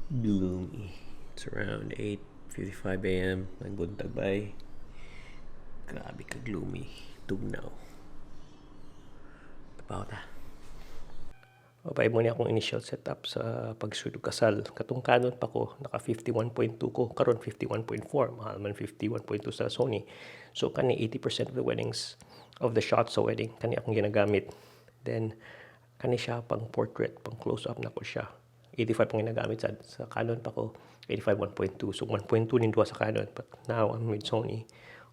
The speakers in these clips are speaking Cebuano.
Gloomy. It's around 8:55 a.m. Nagbuntag bay. Grabe ka gloomy. Tugnaw. Tapaw ta. O pa mo niya akong initial setup sa pag-shoot og kasal. Katong Canon pa ko, naka 51.2 ko. Karon 51.4. Mahal man 51.2 sa Sony. So kani 80% of the weddings, of the shots sa wedding, kani akong ginagamit. Then kani siya pang portrait, pang close up na ko siya. 85 pang ginagamit sa Canon pa ko, 85 1.2. So 1.2 nin duha sa Canon, but now I'm with Sony.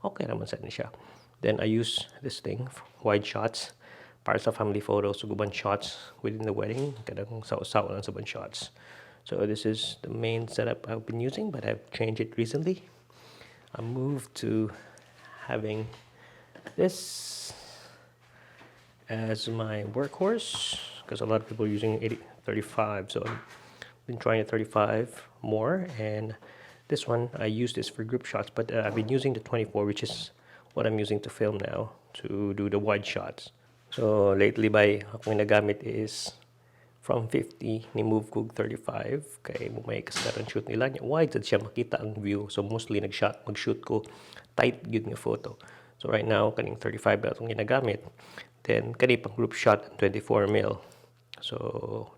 Okay naman sad ni siya. Then I use this thing, wide shots para sa family photos ug uban shots within the wedding, kanang sao-sao lang sa uban shots. So this is the main setup I've been using, but I've changed it recently. I moved to having this as my workhorse because a lot of people are using 80, 35, so I've been trying a 35 more. And this one, I use this for group shots, but I've been using the 24, which is what I'm using to film now, to do the wide shots. So lately bay, akong ginagamit is from 50 ni move kog 35 kay mo may kasagaran shoot nila niya wide sad siya, makita ang view. So mostly nag-shot mag-shoot ko tight gyud nga photo. So right now, kaning 35 ba atong ginagamit. Then kani pang group shot, 24 mil. So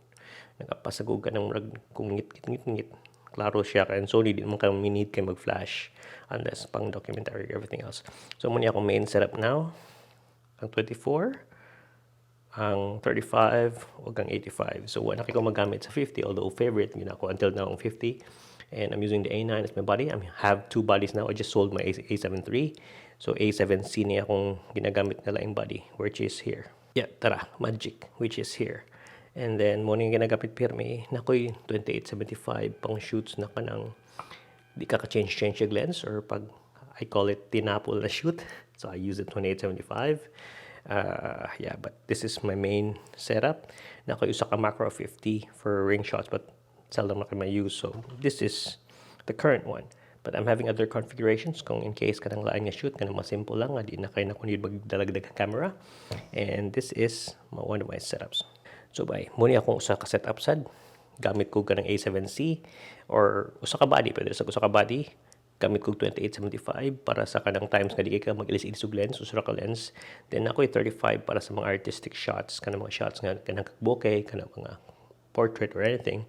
nagapasagog ka ng murag kung ngit ngit ngit ngit, klaro siya kay ang Sony di man ka need kay mag-flash unless pang documentary, everything else. So mo ni akong main setup now, ang 24, ang 35 ug ang 85. So wala ko magamit sa 50, although favorite gyud ako until now ang 50. And I'm using the A9 as my body. I have two bodies now. I just sold my A7 III. So A7C niya akong ginagamit na laing body, which is here. Yeah, tara, magic, which is here. And then mo ning ginagamit pirmi na ko'y 2875 pang shoots na kanang di ka ka-change change yung lens or pag I call it tinapol na shoot. So I use the 2875. Yeah, but this is my main setup. Naka usa ka macro 50 for ring shots, but seldom na kay ma-use. So this is the current one. But I'm having other configurations kung in case kanang lain nga shoot, kanang mas simple lang nga di na kay na kundi magdalagdag ang camera. And this is one of my setups. So bay, mo ni akong usa ka setup sad. Gamit ko kanang A7C or usa ka body, pwede sa usa ka body. Gamit ko 2875 para sa kanang times nga di kay ka mag-ilis-ilis og lens, usa ka lens. Then ako 35 para sa mga artistic shots, kanang mga shots nga kanang bokeh, kanang mga portrait or anything.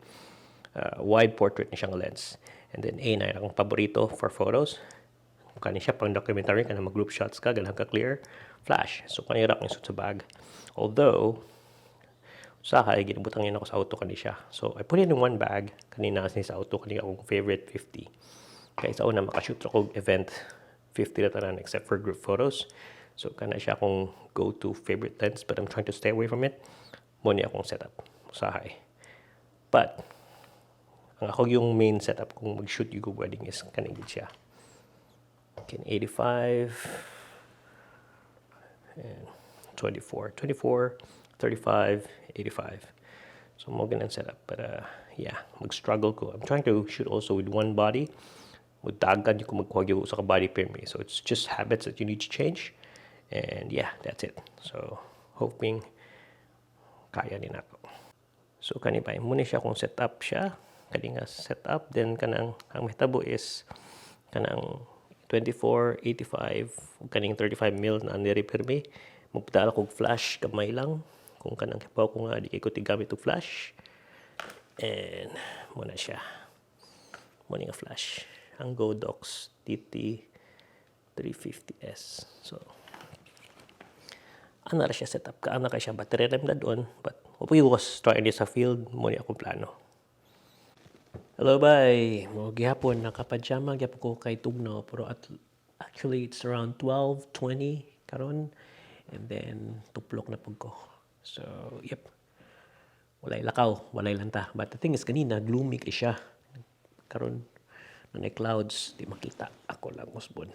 Wide portrait ni siyang lens. And then A9 akong paborito for photos. Kani siya pang documentary, kanang mag group shots ka, ganahan ka clear flash. So kani ra akong isud sa bag. Although usahay ginabutang ako sa auto kani siya. So I put it in one bag kanina kasi sa auto kani akong favorite 50. Kay sa una makashoot ako event 50 na tanan except for group photos. So kana siya akong go-to favorite lens, but I'm trying to stay away from it. Mo ni akong setup usahay. But ang ako yung main setup kung mag-shoot yung wedding is kaning gid siya. Can 85 and 24, 24, 35, 85. So mo ganun setup. But yeah, mag-struggle ko. I'm trying to shoot also with one body. Mudagad yung ko magkuha yung usa ka body pirmi. So it's just habits that you need to change. And yeah, that's it. So hoping kaya ni nako. So kani ba, muna siya kung setup siya kani nga setup. Then kanang ang mahitabo is kanang 24 85 ug kaning 35 mil na diri pirmi. Magpadala kog flash gamay lang kung kanang kibaw ko nga di kay ko tigamit og flash. And mo na siya, mo ni nga flash, ang Godox TT 350S. So ana ra siya setup ka, ana kay siya battery ram na doon, but wa was try ni sa field. Mo ni akong plano. Hello bay, mo gihapon nakapajama gyapon ko kay tugnaw, pero at actually it's around 12:20 karon and then tuplok na pud ko. So, yep. Walay lakaw, walay lanta. But the thing is kanina gloomy kay siya. Karon na clouds, di makita ako lang usbon.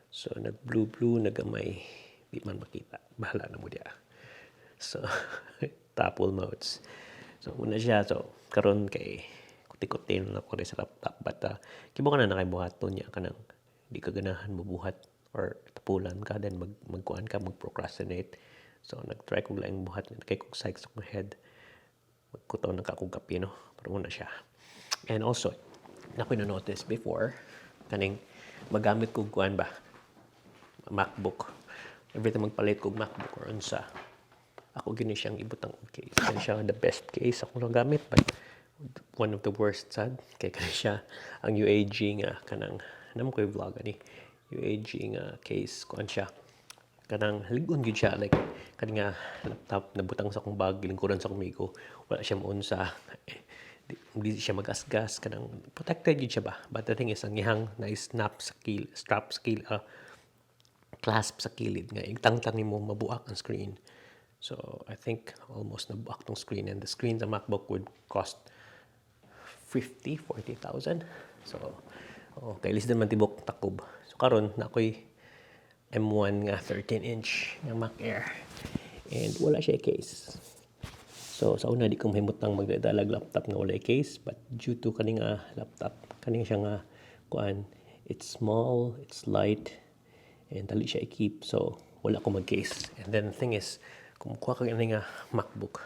So nag blue blue na gamay, di man makita. Bahala na mo diya. So tapol modes. So muna siya. So karon kay kuti-kuti na ako rin sa laptop, but kibo ka na kay buhaton niya kanang di ka ganahan mobuhat or tapulan ka, then magkuan ka, mag-procrastinate. So nag-try kog laing buhat kay kog psych sa akong head. Magkutaw na ka akong kape, no? Pero muna siya. And also, naa koy na-notice before, kaning magamit ko kuan ba, MacBook. Every time magpalit kog MacBook or unsa, ako gyud ni siyang ibutang og case. Kani siya the best case ako nagamit, but one of the worst sad kay kani siya ang UAG nga kanang naa man koy vlog ani UAG nga case. Kuan siya, kanang lig-on gyud siya, like kani nga laptop na butang sa akong bag, gilingkuran sa akong amigo, wala siya maunsa eh, di siya magasgas, kanang protected gyud siya ba. But the thing is, ang iyang na snap sa kil strap sa kil clasp sa kilid nga igtangtang nimo, mabuak ang screen. So I think almost nabuak tong screen, and the screen sa MacBook would cost 50, 40,000. So okay, lisod man tibok takob. So karon naa ko'y M1 nga 13 inch nga Mac Air and wala siya case. So sa una, di ko mahimutang magdalag laptop nga walay case, but due to kani nga laptop, kani siya nga kuan, it's small, it's light and dali siya i-keep, so wala ko mag-case. And then the thing is, kung kuha ka ani nga MacBook,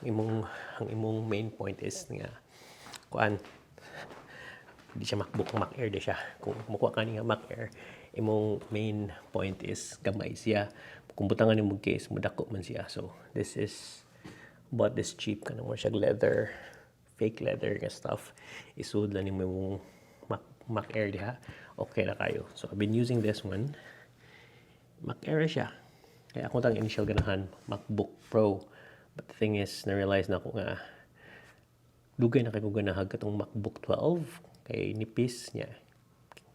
ang imong main point is nga kuan, di siya MacBook, Mac Air di siya. Kung mukuha ka ni nga Mac Air, imong main point is gamay siya. Kung butangan nimo case, mudako man siya. So this is, bought this cheap, kanang mo siya leather, fake leather nga stuff. Isud lang nimo imong Mac Air diha, okay na kayo. So I've been using this one. Mac Air siya. Kaya ako tang initial ganahan MacBook Pro. But the thing is, na-realize na ako nga dugay na kay ko ganahag katong MacBook 12 kay nipis niya.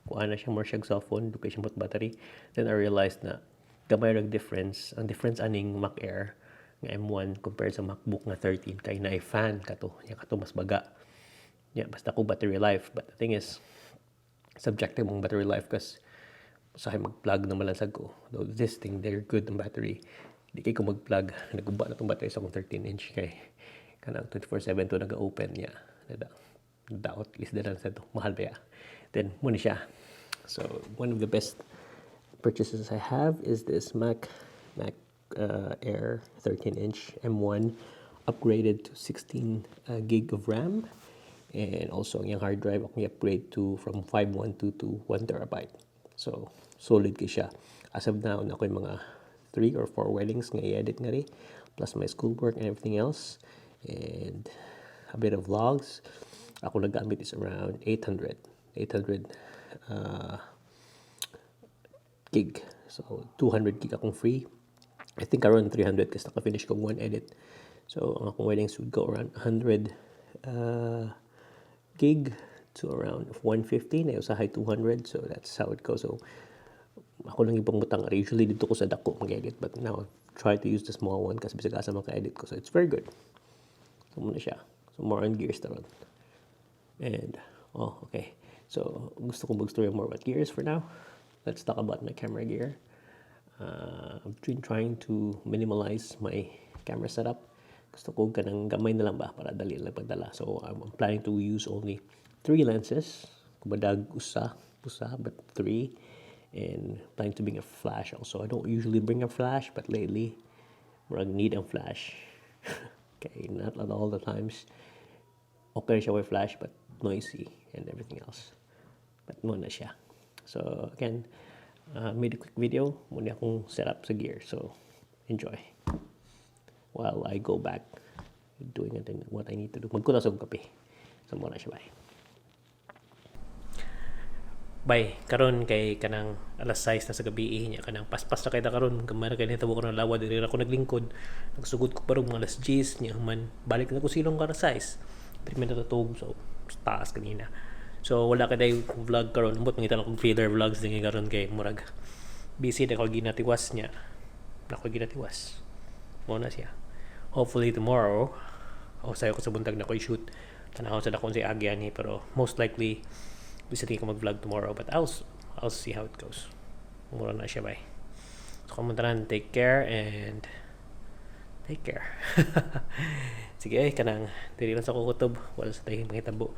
Kuha na siya more siya cellphone, dugay siya battery. Then I realized na gamay rag difference. Ang difference aning Mac Air nga M1 compared sa MacBook nga 13 kay naay fan kato. Nya kato mas baga. Nya basta ko battery life. But the thing is, subjective mong battery life kasi usahay mag-plug na malansag ko. Though this thing, they're good ang battery. Di kay ko mag-plug. Naguba na tong battery sa akong 13 inch kay kanang 24/7 to nag-open niya. Nada daot is lang sa to. Mahal ba ya? Then mao na siya. So one of the best purchases I have is this Mac Air 13 inch M1, upgraded to 16 gig of RAM, and also ang iyang hard drive akong i-upgrade to from 512 to 1 terabyte. So solid kay siya. As of now, naa koy mga 3 or 4 weddings nga i-edit nga ri, plus my schoolwork and everything else and a bit of vlogs. Ako nagamit is around 800 gig. So 200 gig akong free. I think around 300 kasi naka-finish kong one edit. So ang akong weddings would go around 100 gig to around 150 na usahay 200. So that's how it goes. So ako lang ibang butang. Usually didto ko sa dako mag-edit, but now I try to use the small one kasi bisag asa maka-edit ko. So it's very good. So mao na siya. So more on gears taron. And oh, okay. So gusto ko mag-story more about gears for now. Let's talk about my camera gear. I've been trying to minimalize my camera setup. Gusto ko kanang gamay na lang ba para dali lang pagdala. So I'm planning to use only three lenses. Kubadag usa, usa, but three. And planning to bring a flash also. I don't usually bring a flash, but lately, murag need ang flash. Okay, not at all the times. Okay siya with flash, but noisy and everything else. But mao na siya. So again, made a quick video. Mao na akong setup sa gear. So enjoy while I go back doing it and what I need to do. Magkuha sa kape. So mao na siya, bye. Bye, karon kay kanang alas 6 na sa gabi niya, kanang paspas na kay ta karon, gamay ra kay nitabo karon lawa, diri ra ko naglingkod. Nagsugod ko barog mga alas 10 niya, man balik na ko silong karon 6. Diri man natutog, so taas kanina. So wala ka day vlog karon. Ambot mangita lang kog filler vlogs dinhi karon kay murag busy na ko, ginatiwas niya. Na ko ginatiwas. Mao na siya. Hopefully tomorrow o sayo ko sa buntag na ko i-shoot. Tanaw sa dakon si Agyan ni, pero most likely bisa di ko mag-vlog tomorrow, but I'll see how it goes. Mura na siya, bye. So kamong tanan, take care and take care. Sige, kanang diri lang sa kukutob, wala sa tayong mahitabo.